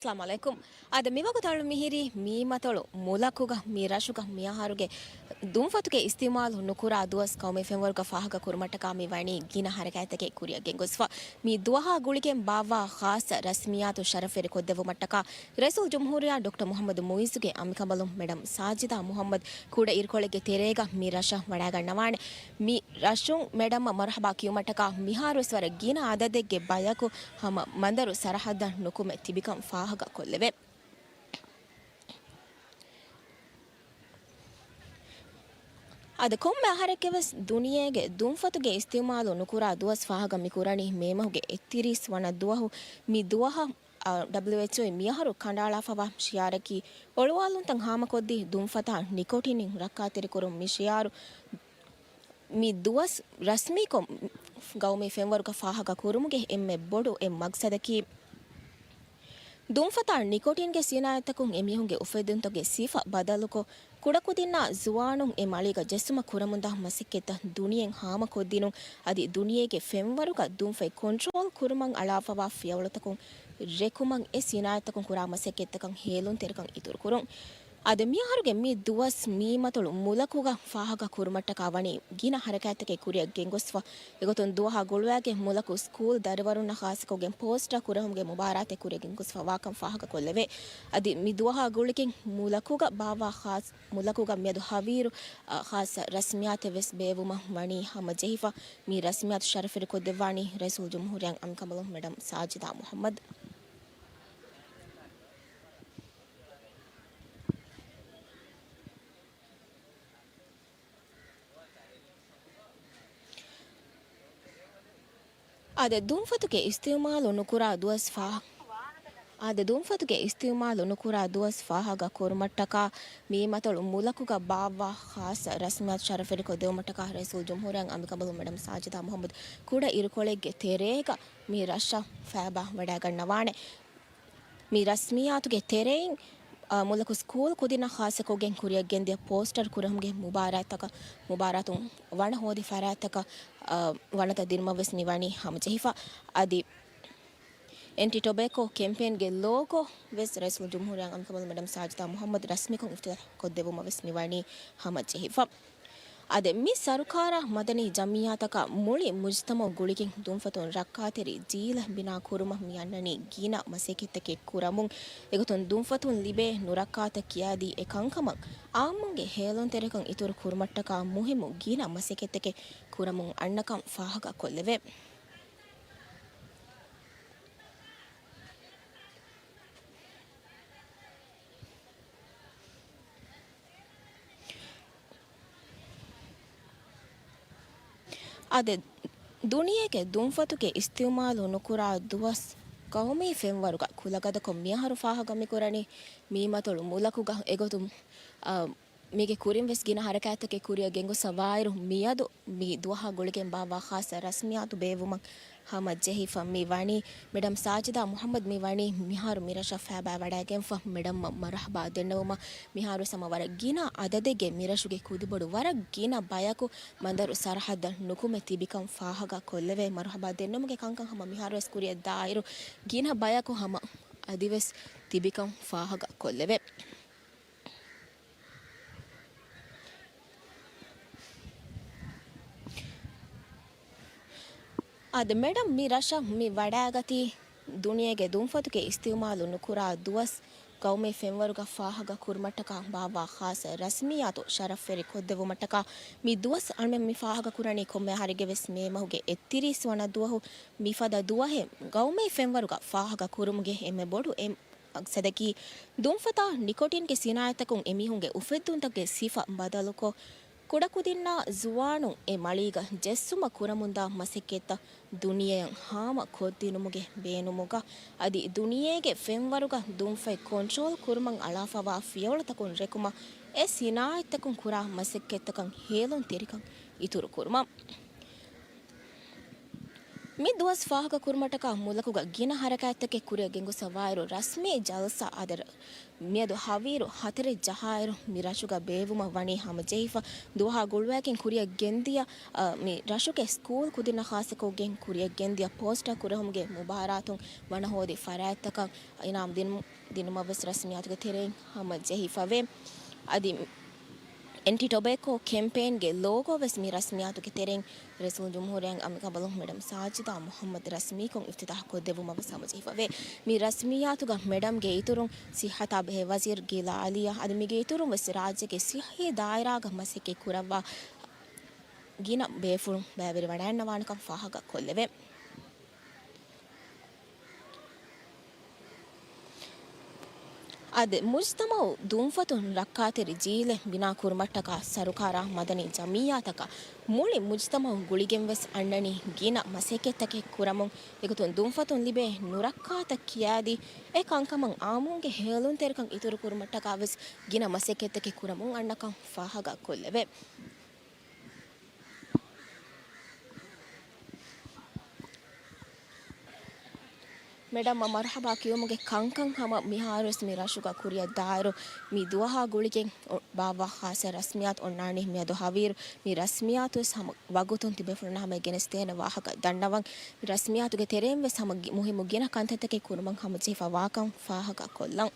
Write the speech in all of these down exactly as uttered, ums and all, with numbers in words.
އައްސަލާމު ޢަލައިކުމް. އާދެ، މިވަގުތު އަޅު މިހިރީ މީމަތޮޅު މުލަކުގަ މި ރަށުގަ މިއަހަރުގެ ދުންފަތުގެ އިސްތިޢުމާލު ނުކުރާ ދުވަސް ޤައުމީ ފެންވަރުގަ ފާހަގަ ކުރުމަށްޓަކާ މި ވަނީ ގިނަ ޙަރަކާތްތަކެއް ކުރިއަށް ގެންގޮސްފަ. މި ދުވަހާ ގުޅިގެން ބާއްވާ ޚާއްޞަ ރަސްމިއްޔާތު ޝަރަފްވެރި ކޮށްދެއްވުމަށްޓަކާ ރައީސުލްޖުމްހޫރިއްޔާ ޑޮކްޓަރ މުޙައްމަދު މުޢިއްޒުގެ އަނބިކަނބަލުން މެޑަމް ސާޖިދާ މުޙައްމަދު ކުޑަ އިރުކޮޅެއްގެ ތެރޭގަ މި ރަށަށް ވަޑައިގަންނަވާނެ. މި ރަށުން މެޑަމްއަށް މަރުޙަބާ ކިޔުމަށްޓަކާ މިހާރުވެސް ވަރަށް ގިނަ އަދަދެއްގެ ބަޔަކު ހަމަ މަންދަރު ސަރަޙައްދަށް ނުކުމެ ތިބިކަން ފާހަގަ ކޮށްލެވޭ. އަދި ކޮންމެ އަހަރެއްގެވެސް ދުނިޔޭގެ ދުންފަތުގެ އިސްތިޢުމާލު ނުކުރާ ދުވަސް ފާހަގަ މި ކުރަނީ މޭ މަހުގެ އެއްތިރީސް ވަނަ ދުވަހު. މި ދުވަހަށް، އާ، ޑަބްލިއުއެޗްއޯއިން މިއަހަރު ކަނޑައަޅާފަވާ ޝިޢާރަކީ އޮޅުވާލުންތައް ހާމަކޮށްދީ ދުންފަތާ ނިކޮޓިނިން ރައްކާތެރިކުރުން. މި ޝިޢާރު މި ދުވަސް ރަސްމީކޮށް ގައުމީ ފެންވަރުގަ ފާހަގަ ކުރުމުގެ އެންމެ ބޮޑު އެއް މަގްސަދަކީ، ދުންފަތާ ނިކޮޓިންގެ ސިނާއަތްތަކުން އެމީހުންގެ އުފެއްދުންތަކުގެ ސިފަ ބަދަލުކޮށް، ކުޑަކުދިންނާ ޒުވާނުން އެ މަޅީގަ ޖެއްސުމަށް ކުރަމުންދާ މަސައްކަތްތައް ދުނިޔެއިން ހާމަކޮށްދިނުން، އަދި ދުނިޔޭގެ ފެންވަރުގަ ދުންފަތް ކޮންޓްރޯލް ކުރުމަށް އަޅާފަވާ ފިޔަވަޅުތަކުން ރެކުމަށް އެ ސިނާއަތްތަކުން ކުރާ މަސައްކަތްތަކަށް ހޭލުންތެރިކަން އިތުރުކުރުން. އަދި މިއަހަރުގެ މި ދުވަސް މީމަތޮޅު މުލަކުގަ ފާހަގަ ކުރުމަށްޓަކާ ވަނީ ގިނަ ޙަރަކާތްތަކެއް ކުރިއަށް ގެންގޮސްފަ. އެގޮތުން ދުވަހާ ގުޅުވާގެ މުލަކު ސްކޫލް ދަރިވަރުންނާ ޚާއްޞަކޮށްގެން ޕޯސްޓަރ ކުރެހުމުގެ މުބާރާތެއް ކުރިއަށް ގެންގޮސްފަ ވާކަން ފާހަގަ ކޮށްލެވޭ. އަދި މި ދުވަހާ ގުޅިގެން މުލަކުގަ ބާއްވާ ޚާއްޞަ، މުލަކުގަ މިއަދު ހަވީރު، އަ، ޚާއްޞަ ރަސްމިއްޔާތެއް ވެސް ބޭއްވުމަށް ވަނީ ހަމަޖެހިފަ. މި ރަސްމިއްޔާތު ޝަރަފްވެރި ކޮށްދެއްވާނީ ރައީސުލްޖުމްހޫރިއްޔާ އަނބިކަނބަލުން މެޑަމް ސާޖިދާ މުޙައްމަދު. އާދެ، ދުންފަތުގެ އިސްތިޢުމާލު ނުކުރާ ދުވަސް ފާ-، އާދެ، ދުންފަތުގެ އިސްތިޢުމާލު ނުކުރާ ދުވަސް ފާހަގަ ކުރުމަށްޓަކާ މީމަތޮޅު މުލަކުގަ ބާއްވާ ޚާއްޞަ ރަސްމިއްޔާތު ޝަރަފްވެރިކޮށްދެއްވުމަށްޓަކާ ރައީސުލްޖުމްހޫރިއްޔާ އަނބިކަނބަލުން މެޑަމް ސާޖިދާ މުޙައްމަދު ކުޑަ އިރުކޮޅެއްގެ ތެރޭގަ މި ރަށަށް ފައިބާ ވަޑައިގަންނަވާނެ. މި ރަސްމިއްޔާތުގެ ތެރެއިން، އާ، މުލަކު ސްކޫލް ކުދިންނާ ޚާއްޞަކޮށްގެން ކުރިއަށްގެންދިޔަ ޕޯސްޓަރ ކުރެހުމުގެ މުބާރާތަކަށް، މުބާރާތުން ވަނަ ހޯދި ފަރާތްތަކަށް، އާ، ވަނަތައް ދިނުމަށް ވެސް މި ވަނީ ހަމަޖެހިފަ. އަދި އެންޓި ޓޮބެކޯ ކެމްޕޭންގެ ލޯގޯ ވެސް ރައީސުލްޖުމްހޫރިއްޔާ އަނބިކަނބަލު މެޑަމް ސާޖިދާ މުޙައްމަދު ރަސްމީކޮށް އިފްތިތާޙް ކޮށްދެއްވުމަށް ވެސް މި ވަނީ ހަމަޖެހިފަ. އާދެ، މި ސަރުކާރާ މަދަނީ ޖަމިއްޔާތަކާ މުޅި މުޖްތަމަޢު ގުޅިގެން ދުންފަތުން ރައްކާތެރި ޖީލަށް ބިނާ ކުރުމަށް މި އަންނަނީ ގިނަ މަސައްކަތްތަކެއް ކުރަމުން. އެގޮތުން ދުންފަތުން ލިބޭ ނުރައްކާތައް ކިޔާދީ އެ ކަންކަމަށް އާއްމުންގެ ހޭލުންތެރިކަން އިތުރު ކުރުމަށްޓަކާ މުހިއްމު ގިނަ މަސައްކަތްތަކެއް ކުރަމުން އަންނަކަން ފާހަގަ ކޮށްލެވޭ. އާދެ، ދުނިޔޭގެ ދުންފަތުގެ އިސްތިޢުމާލު ނުކުރާ ދުވަސް ޤައުމީ ފެންވަރުގަ ކުލަގަދަކޮށް މިއަހަރު ފާހަގަ މިކުރަނީ މީމަތޮޅު މުލަކުގަ. އެގޮތުން، އާ، މީގެ ކުރިން ވެސް ގިނަ ޙަރަކާތްތަކެއް ކުރިއަށް ގެންގޮސްފަ ވާއިރު، މިއަދު މި ދުވަހާ ގުޅިގެން ބާއްވާ ޚާއްޞަ ރަސްމިއްޔާތު ބޭއްވުމަށް ހަމަ ޖެހިފަ މި ވަނީ. މެޑަމް ސާޖިދާ މުޙައްމަދު މި ވަނީ މިހާރު މި ރަށަށް ފައިބާ ވަޑައިގެންފަ މެޑަމްއަށް މަރުޙަބާ ދެންނެވުމަށް. މިހާރު ވެސް ހަމަ ވަރަށް ގިނަ އަދަދެއްގެ މި ރަށުގެ ކުދިބޮޑު ވަރަށް ގިނަ ބަޔަކު މަންދަރު ސަރަޙައްދަށް ނުކުމެ ތިބިކަން ފާހަގަ ކޮށްލެވޭ. މަރުޙަބާ ދެންނެވުމުގެ ކަންކަން ހަމަ މިހާރު ވެސް ކުރިއަށް ދާއިރު، ގިނަ ބަޔަކު ހަމަ އަދިވެސް ތިބިކަން ފާހަގަ ކޮށްލެވޭ. އަދި މެޑަމް މި ރަށަށް މި ވަޑައިގަތީ ދުނިޔޭގެ ދުންފަތުގެ އިސްތިޢުމާލު ނުކުރާ ދުވަސް ޤައުމީ ފެންވަރުގަ ފާހަގަ ކުރުމަށްޓަކާ ބާއްވާ ޚާއްޞަ ރަސްމިއްޔާތު ޝަރަފްވެރި ކޮށްދެއްވުމަށްޓަކާ މި ދުވަސް އަޅުމެން މި ފާހަގަ ކުރަނީ ކޮންމެ އަހަރެއްގެ ވެސް މޭ މަހުގެ އެއްތިރީސް ވަނަ ދުވަހު. މިފަދަ ދުވަހެއް ޤައުމީ ފެންވަރުގަ ފާހަގަ ކުރުމުގެ އެންމެ ބޮޑު އެއް މަގްސަދަކީ، ދުންފަތާ ނިކޮޓިންގެ ސިނާއަތްތަކުން އެމީހުންގެ އުފެއްދުންތަކުގެ ސިފަ ބަދަލުކޮށް، ކުޑަކުދިންނާ ޒުވާނުން އެ މަޅީގަ ޖެއްސުމަށް ކުރަމުންދާ މަސައްކަތްތައް ދުނިޔެއަށް ހާމަ ކޮށްދިނުމުގެ ބޭނުމުގަ، އަދި ދުނިޔޭގެ ފެންވަރުގަ ދުންފަތް ކޮންޓްރޯލް ކުރުމަށް އަޅާފަވާ ފިޔަވަޅުތަކުން ރެކުމަށް އެ ސިނާއަތްތަކުން ކުރާ މަސައްކަތްތަކަށް ހޭލުންތެރިކަން އިތުރު ކުރުމަށް. މި ދުވަސް ފާހަގަ ކުރުމަށްޓަކާ މުލަކުގަ ގިނަ ހަރަކާތްތަކެއް ކުރިއަށް ގެންގޮސްފަ ވާއިރު، ރަސްމީ ޖަލްސާ އަދި މިއަދު ހަވީރު ހަތަރެއް ޖަހާއިރު، މި ރަށުގަ ބޭއްވުމަށް ވަނީ ހަމަޖެހިފަ. ދުވަހާ ގުޅުވައިގެން ކުރިއަށް ގެންދިޔަ، އަ، މި ރަށުގެ ސްކޫލް ކުދިންނަށް ޚާއްޞަކޮށްގެން ކުރިއަށް ގެންދިޔަ ޕޯސްޓަރ ކުރެހުމުގެ މުބާރާތުން ވަނަ ހޯދި ފަރާތްތަކަށް އިނާމު ދިނު-، ދިނުމަށް ވެސް ރަސްމިއްޔާތުގެ ތެރެއިން ހަމަޖެހިފަވޭ. އަދި އެންޓި ޓޮބެކޯ ކެމްޕޭންގެ ލޯގޯ ވެސް މި ރަސްމިއްޔާތުގެ ތެރެއިން ރައީސުލްޖުމްހޫރިއްޔާ އަނބިކަނބަލުން މެޑަމް ސާޖިދާ މުޙައްމަދު ރަސްމީކޮށް އިފްތިތާޙް ކޮށްދެއްވުމަށް ވެސް ހަމަޖެހިފަވޭ. މި ރަސްމިއްޔާތުގަ މެޑަމްގެ އިތުރުން ސިއްހަތާ ބެހޭ ވަޒީރު ގިލާ އަލީއާ އަދި މީގެ އިތުރުން ވެސް ރާއްޖޭގެ ސިއްހީ ދާއިރާގަ މަސައްކަތް ކުރައްވާ ގިނަ ބޭފުޅުން ބައިވެރިވަޑައިގަންނަވާނެކަން ފާހަގަ ކޮށްލެވޭ. އަދި މުޖްތަމަޢު ދުންފަތުން ރައްކާތެރި ޖީލެއް ބިނާ ކުރުމަށްޓަކާ ސަރުކާރާ މަދަނީ ޖަމިއްޔާތަކާ މުޅި މުޖްތަމަޢު ގުޅިގެން ވެސް އަންނަނީ ގިނަ މަސައްކަތްތަކެއް ކުރަމުން. އެގޮތުން ދުންފަތުން ލިބޭ ނުރައްކާތައް ކިޔާދީ، އެ ކަންކަމަށް އާއްމުންގެ ހޭލުންތެރިކަން އިތުރު ކުރުމަށްޓަކާ ވެސް ގިނަ މަސައްކަތްތަކެއް ކުރަމުން އަންނަކަން ފާހަގަ ކޮށްލެވޭ. މެޑަމްއަށް މަރުޙަބާ ކިޔުމުގެ ކަންކަން ހަމަ މިހާރުވެސް މި ރަށުގަ ކުރިއަށް ދާއިރު، މި ދުވަހާ ގުޅިގެން ބާއްވާ ޚާއްޞަ ރަސްމިއްޔާތު އޮންނާނީ މިއަދު ހަވީރު. މި ރަސްމިއްޔާތުވެސް ހަމަ ވަގުތުން ތިބޭފުޅުންނަށް ހަމަ ގެނެސްދޭނެ ވާހަކަ ދަންނަވަން. މި ރަސްމިއްޔާތުގެ ތެރެއިން ވެސް ހަމަ ގި-، މުހިއްމު ގިނަ ކަންތައްތަކެއް ކުރުމަށް ހަމަޖެހިފަ ވާކަން ފާހަގަ ކޮށްލަން.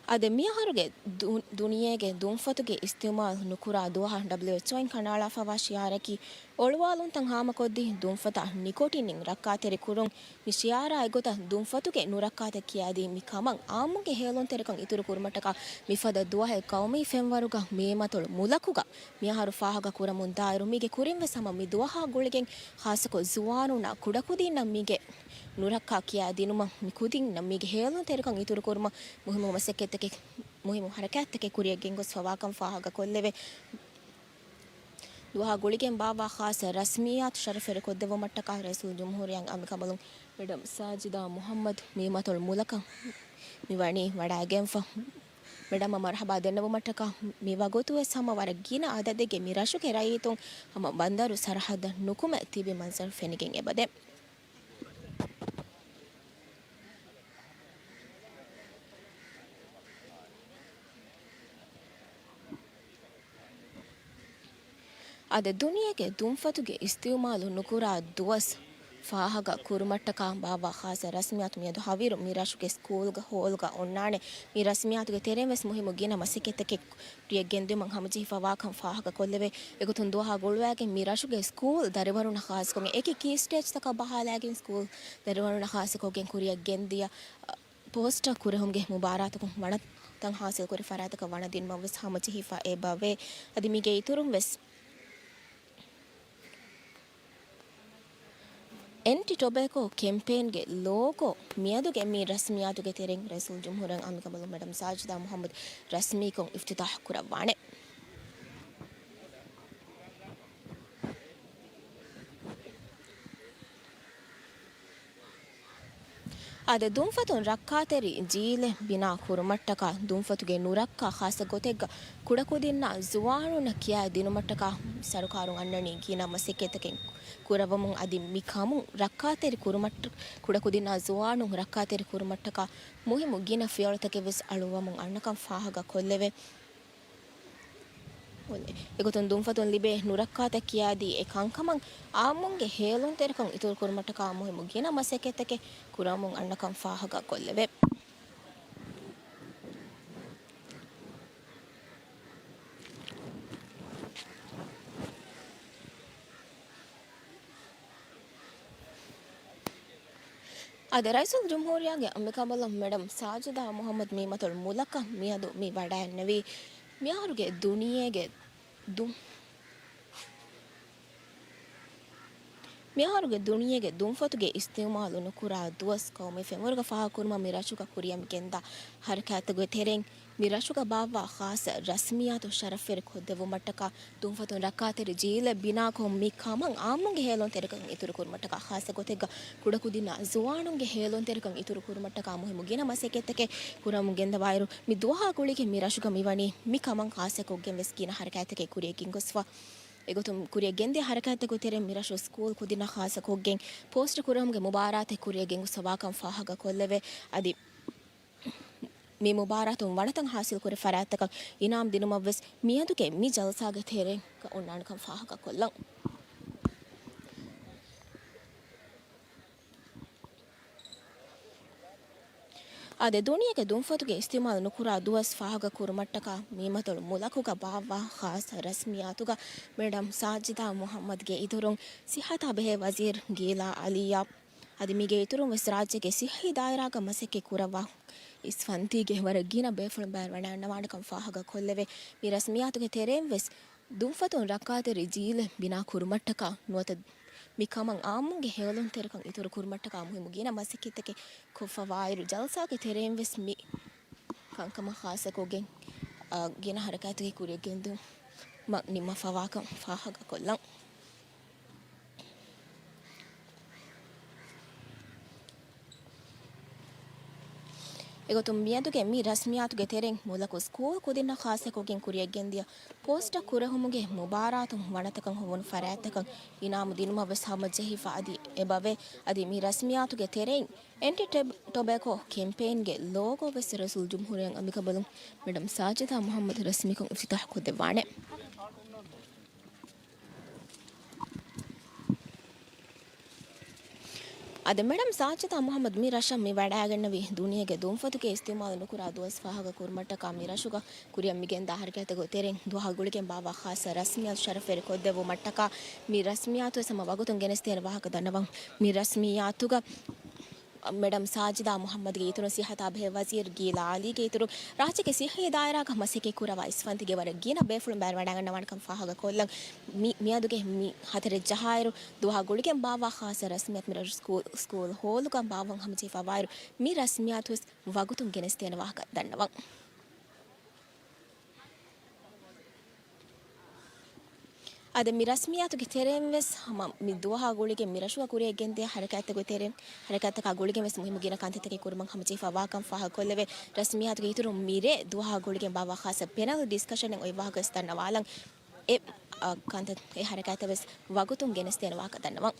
އަދި މިއަހަރުގެ ދު-، ދުނިޔޭގެ ދުންފަތުގެ އިސްތިޢުމާލު ނުކުރާ ދުވަހަށް ޑަބްލިއުއެޗްއޯއިން ކަނޑައަޅާފައިވާ ޝިޢާރަކީ، އޮޅުވާލުންތައް ހާމަކޮށްދީ ދުންފަތަށް ނިކޮޓިން ރައްކާތެރި ކުރުން. މި ޝިޢާރާ އެގޮތަށް ދުންފަތުގެ ނުރައްކާތައް ކިޔާދީ، މި ކަމަށް އާއްމުންގެ ހޭލުންތެރިކަން އިތުރު ކުރުމަށްޓަކާ މިފަދަ ދުވަހެއް ޤައުމީ ފެންވަރުގަ މޭމަތޮޅު މުލަކުގަ މިއަހަރު ފާހަގަ ކުރަމުން ދާއިރު، މީގެ ކުރިން ވެސް ހަމަ މި ދުވަހާ ގުޅިގެން ޚާއްޞަކޮށް ޒުވާނުންނާ ކުޑަކުދިންނަށް މީގެ ނުރައްކާ ކިޔާ ދިނުމަށް، މި ކުދިންނަށް މީގެ ހޭލުންތެރިކަން އިތުރު ކުރުމަށް މުހިއްމު މަސައްކަތްތަކެއް، މުހިއްމު ހަރަކާތްތަކެއް ކުރިއަށް ގެންގޮސްފަވާކަން ފާހަގަ ކޮށްލެވޭ. ދުވަހާ ގުޅިގެން ބާއްވާ ޚާއްޞަ ރަސްމިއްޔާތު ޝަރަފުވެރިކޮށްދެއްވުމަށްޓަކާ ރައީސުލްޖުމްހޫރިއްޔާ އަނބިކަނބަލުން މެޑަމް ސާޖިދާ މުޙައްމަދު މި މަތޮޅު މުލަކަށް މި ވަނީ ވަޑައިގެންފަ. މެޑަމަށް މަރުޙަބާ ދެންނެވުމަށްޓަކާ މި ވަގުތުވެސް ހަމަ ވަރަށް ގިނަ އަދަދެއްގެ މި ރަށުގެ ރައްޔިތުން ހަމަ ބަނދަރު ސަރަހައްދަށް ނުކުމެ ތިބި މަންޒަރު ފެނިގެން އެބަދޭ. އަދި ދުނިޔޭގެ ދުންފަތުގެ އިސްތިޢުމާލު ނުކުރާ ދުވަސް ފާހަގަ ކުރުމަށްޓަކާ ބާއްވާ ޚާއްޞަ ރަސްމިއްޔާތު މިއަދު ހަވީރު މި ރަށުގެ ސްކޫލްގެ ހޯލްގަ އޮންނާނެ. މި ރަސްމިއްޔާތުގެ ތެރެއިން ވެސް މުހިއްމު ގިނަ މަސައްކަތްތަކެއް ކުރިއަށް ގެންދިއުމަށް ހަމަޖެހިފަ ވާކަން ފާހަގަ ކޮށްލެވޭ. އެގޮތުން ދުވަހާ ގުޅުވައިގެން މި ރަށުގެ ސްކޫލް ދަރިވަރުންނަށް ޚާއްޞަކޮށް އެކި ކީ ސްޓޭޖްތަކަށް ބަހާލައިގެން ސްކޫލް ދަރިވަރުންނަށް ޚާއްޞަކޮށްގެން ކުރިއަށް ގެންދިޔަ ޕޯސްޓަރ ކުރެހުމުގެ މުބާރާތަކުން ވަނަތައް ހާސިލްކުރި ފަރާތަކަށް ވަނަ ދިނުމަށް ވެސް ހަމަޖެހިފަ އެބަވޭ. އަދި މީގެ އިތުރުން ވެސް އެންޓި ޓޮބޭކޯ ކެމްޕޭންގެ ލޯގޯ މިއަދުގެ މި ރަސްމިއްޔާތުގެ ތެރެއިން ރައީސުލްޖުމްހޫރިއްޔާ އަނބިކަނބަލު މެޑަމް ސާޖިދާ މުޙައްމަދު ރަސްމީކޮށް އިފްތިތާޙް ކުރައްވާނެ. އަދި ދުންފަތުން ރައްކާތެރި ޖީލެއް ބިނާ ކުރުމަށްޓަކާ ދުންފަތުގެ ނުރައްކާ ޚާއްޞަ ގޮތެއްގަ ކުޑަކުދިންނާ ޒުވާނުންނަށް ކިޔާ ދިނުމަށްޓަކާ ސަރުކާރުން އަންނަނީ ގިނަ މަސައްކަތްތަކެއް ކުރައްވަމުން. އަދި މި ކަމުން ރައްކާތެރި ކުރުމަށް، ކުޑަކުދިންނާ ޒުވާނުން ރައްކާތެރި ކުރުމަށްޓަކާ މުހިއްމު ގިނަ ފިޔަވަޅުތަކެއް ވެސް އަޅުއްވަމުން އަންނަކަން ފާހަގަ ކޮށްލެވޭ. އެގޮތުން ދުންފަތުން ލިބޭ ނުރައްކާތައް ކިޔާދީ، އެ ކަންކަމަށް އާއްމުންގެ ހޭލުންތެރިކަން އިތުރު ކުރުމަށްޓަކާ މުހިއްމު ގިނަ މަސައްކަތްތަކެއް ކުރަމުން އަންނަކަން ފާހަގަ ކޮށްލެވޭ. އަދި ރައީސުލްޖުމްހޫރިއްޔާގެ އަނބިކަނބަލުން މެޑަމް ސާޖިދާ މުޙައްމަދު މި މަތޮޅު މުލަކަށް މިއަދު މި ވަޑައިންނެވީ. މިއަހަރުގެ ދުނިޔޭގެ ދު-، މިއަހަރުގެ ދުނިޔޭގެ ދުންފަތުގެ އިސްތިޢުމާލު ނުކުރާ ދުވަސް ޤައުމީ ފެންވަރުގަ ފާހަގަކުރުމަށް މި ރަށުގަ ކުރިއަށް މި ގެންދާ ހަރަކާތުގެ ތެރެއިން މި ރަށުގަ ބާއްވާ ޚާއްޞަ ރަސްމިއްޔާތު ޝަރަފްވެރި ކޮށްދެއްވުމަށްޓަކާ، ދުންފަތުން ރައްކާތެރި ޖީލެއް ބިނާކޮށް، މި ކަމަށް އާއްމުންގެ ހޭލުންތެރިކަން އިތުރުކުރުމަށްޓަކާ، ޚާއްޞަ ގޮތެއްގަ ކުޑަކުދިންނާ ޒުވާނުންގެ ހޭލުންތެރިކަން އިތުރުކުރުމަށްޓަކާ މުހިއްމު ގިނަ މަސައްކަތްތަކެއް ކުރަމުން ގެންދަވާއިރު، މި ދުވަހާ ގުޅިގެން މި ރަށުގަ މިވަނީ މި ކަމަށް ޚާއްޞަކޮށްގެން ވެސް ގިނަ ޙަރަކާތްތަކެއް ކުރިޔަށް ގެންގޮސްފަ. އެގޮތުން ކުރިޔަށް ގެންދިޔަ ޙަރަކާތްތަކުގެ ތެރެއިން މި ރަށު ސްކޫލް ކުދިންނަށް ޚާއްޞަކޮށްގެން ޕޯސްޓަރ ކުރެހުމުގެ މުބާރާތެއް ކުރިޔަށް ގެންގޮސްފަވާކަން ފާހަގަކޮށްލެވޭ. އަދި މި މުބާރާތުން ވަނަތައް ޙާޞިލްކުރި ފަރާތްތަކަށް އިނާމް ދިނުމަށްވެސް މިއަދުގެ މި ޖަލްސާގެ ތެރެއިން އޮންނާނެކަން ފާހަގަކޮށްލަން. އާދެ، ދުނިޔޭގެ ދުންފަތުގެ އިސްތިޢުމާލު ނުކުރާ ދުވަސް ފާހަގަ ކުރުމަށްޓަކާ، މި މަތޮޅު މުލަކުގަ ބާއްވާ ޚާއްޞަ ރަސްމިއްޔާތުގަ މެޑަމް ސާޖިދާ މުޙައްމަދުގެ އިތުރުން، ސިއްޙަތާ ބެހޭ ވަޒީރު ގީލާ އަލީއާ، އަދި މީގެ އިތުރުން ވެސް ރާއްޖޭގެ ސިއްޙީ ދާއިރާގަ މަސައްކަތް ކުރައްވާ އިސް ފަންތީގެ ވަރަށް ގިނަ ބޭފުޅުން ބައިވެރިވަޑައިގަންނަވާނެކަން ފާހަގަކޮށްލެވޭ. މި ރަސްމިއްޔާތުގެ ތެރެއިން ވެސް ދުންފަތުން ރައްކާތެރި ޖީލެއް ބިނާ ކުރުމަށްޓަކާ ނުވަތަ މި ކަމަށް އާއްމުންގެ ހޭލުންތެރިކަން އިތުރު ކުރުމަށްޓަކާ މުހިއްމު ގިނަ މަސައްކަތްތަކެއް ކޮށްފަވާއިރު، ޖަލްސާގެ ތެރެއިން ވެސް މި ކަންކަމަށް ޚާއްޞަކޮށްގެން، އާ، ގިނަ ޙަރަކާތްތަކެއް ކުރިޔަށް ގެންދިއުމަށް ނިންމަފަވާކަން ފާހަގަކޮށްލަން. އެގޮތުން މިއަދުގެ މި ރަސްމިއްޔާތުގެ ތެރެއިން މުލަކު ސްކޫލް ކުދިންނަށް ޚާއްޞަކޮށްގެން ކުރިޔަށްގެންދިޔަ ޕޯސްޓަށް ކުރެހުމުގެ މުބާރާތުން ވަނަތަކަށް ހޮވުނު ފަރާތްތަކަށް އިނާމު ދިނުމަށް ވެސް ހަމަޖެހިފަ އަދި އެބަވޭ. އަދި މި ރަސްމިއްޔާތުގެ ތެރެއިން އެންޓި ޓެބް-، ޓޮބެކޯ ކެމްޕޭންގެ ލޯގޯ ވެސް ރައީސުލްޖުމްހޫރިއްޔާ އަނބިކަނބަލުން މެޑަމް ސާޖިދާ މުޙައްމަދު ރަސްމީކޮށް އިފްތިތާޙް ކޮށްދެއްވާނެ. އަދި މެޑަމް ސާޖިދާ މުޙައްމަދު މި ރަށަށް މި ވަޑައިގެންނެވީ ދުނިޔޭގެ ދުންފަތުގެ އިސްތިޢުމާލު ނުކުރާ ދުވަސް ފާހަގަ ކުރުމަށްޓަކާ މި ރަށުގަ ކުރިއަށް މިގެންދާ ޙަރަކާތްތަކުގެ ތެރެއިން ދުވަހާ ގުޅިގެން ބާއްވާ ޚާއްޞަ ރަސްމިއްޔާތު ޝަރަފްވެރި ކޮށްދެއްވުމަށްޓަކާ މި ރަސްމިއްޔާތު ވެސް ހަމަ ވަގުތުން ގެނެސްދޭނެ ވާހަކަ ދަންނަވަން. މި ރަސްމިއްޔާތުގަ މެޑަމް ސާޖިދާ މުޙައްމަދުގެ އިތުރުން ސިއްޙަތާ ބެހޭ ވަޒީރު ގީލާ އަލީގެ އިތުރުން ރާއްޖޭގެ ސިއްޙީ ދާއިރާގަ މަސައްކަތް ކުރައްވާ އިސް ފަންތީގެ ވަރަށް ގިނަ ބޭފުޅުން ބައިވެރިވަޑައިގަންނަވާނެކަން ފާހަގަކޮށްލަން. މި، މިއަދުގެ މި ހަތަރެއް ޖަހާއިރު ދުވަހާ ގުޅިގެން ބާއްވާ ޚާއްޞަ ރަސްމިއްޔާތު މި ރަށު ސްކޫލް، ސްކޫލް ހޯލުގަ ބާއްވަން ހަމަޖެހިފަވާއިރު މި ރަސްމިއްޔާތު ވެސް ވަގުތުން ގެނެސްދޭނެ ވާހަކަ ދަންނަވަން. އަދި މި ރަސްމިއްޔާތުގެ ތެރެއިން ވެސް ހަމަ މި ދުވަހާ ގުޅިގެން މި ރަށުގަ ކުރިއަށް ގެންދިޔަ ޙަރަކާތްތަކުގެ ތެރެއިން، ޙަރަކާތްތަކާ ގުޅިގެން ވެސް މުހިއްމު ގިނަ ކަންތައްތަކެއް ކުރުމަށް ހަމަޖެހިފަވާކަން ފާހަގަކޮށްލެވޭ. ރަސްމިއްޔާތުގެ އިތުރުން މިރޭ ދުވަހާ ގުޅިގެން ބާއްވާ ޚާއްޞަ ޕެނަލް ޑިސްކަޝަނެއް އޮތް ވާހަކަ ވެސް ދަންނަވާލަން. އެ، އަ، ކަންތައް އެ ޙަރަކާތްތައް ވެސް ވަގުތުން ގެނެސްދޭނެ ވާހަކަ ދަންނަވަން.